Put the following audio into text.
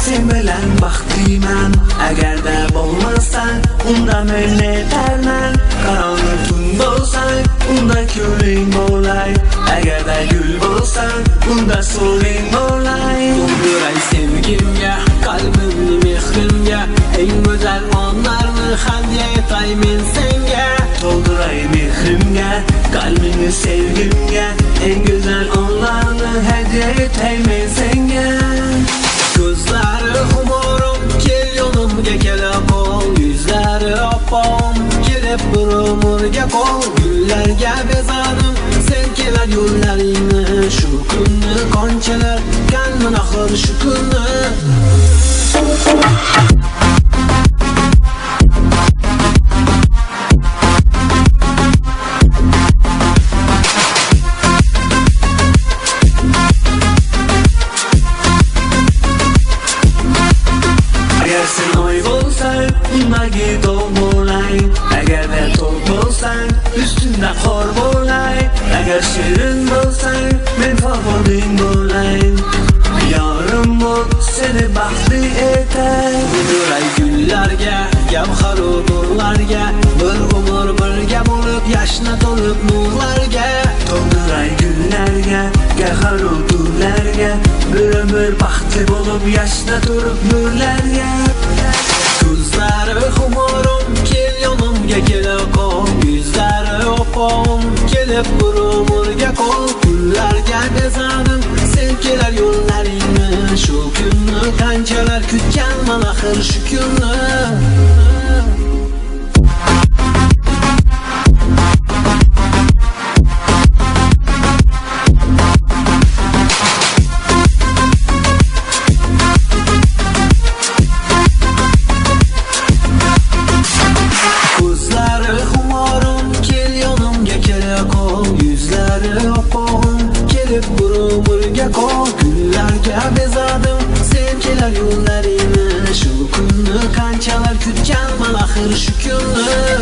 sen bilan baxtliman. Agarda bo'lmasang, unda men netarman. Qaranlık tun bo'lsang, unda kuling bo'lay. Agarda gul bo'lsang, unda so'ling bo'lay. To'ldiray sevgimga, qalbimni mehrimga, eng go'zal onlarni hadya etay men senga. To'ldiray mehrimga, qalbimni sevgimga, eng go'zal onlarni hadya etay men senga. Ko'zlari xumorim, kel yonimga kela qol, yuzlari oppog'im, kelib bir umrga qol. Gullarga bezadim sen kelar yo'llaringni, shu kunni qanchalar kutganman axir shu kunni. Agar sen oy bo'lsang, undagi tog' bo'lay. Agarda tog' bo'lsang, ustunda qor bo'lay. Agar shirin bo'lsang, men favoding bo'lay. Yorim bo'l, seni baxtli etay. To'ldiray gullarga, gavharu nurlarga, bir umr birga bo'lib yashna to'lib nurlarga. To'ldiray gullarga, gavharu nurlarga, bir umr baxtli bo'lib yashna turib nurlarga. Ko'zlari xumorim, kel yonimga kela qol, yuzlari oppog'im, kelib bir umrga qol. Gullarga bezadim sen kelar yo'llaringni, shu kunni qanchalar kutganman axir shu kunni. Ko'zlari xumorim, kel yonimga kela qol, yuzlari oppog'im, kelib bir umrga qol. Gullarga bezadim sen kelar yo'llaringni, shu kunni qanchalar kutganman axir shu kunni.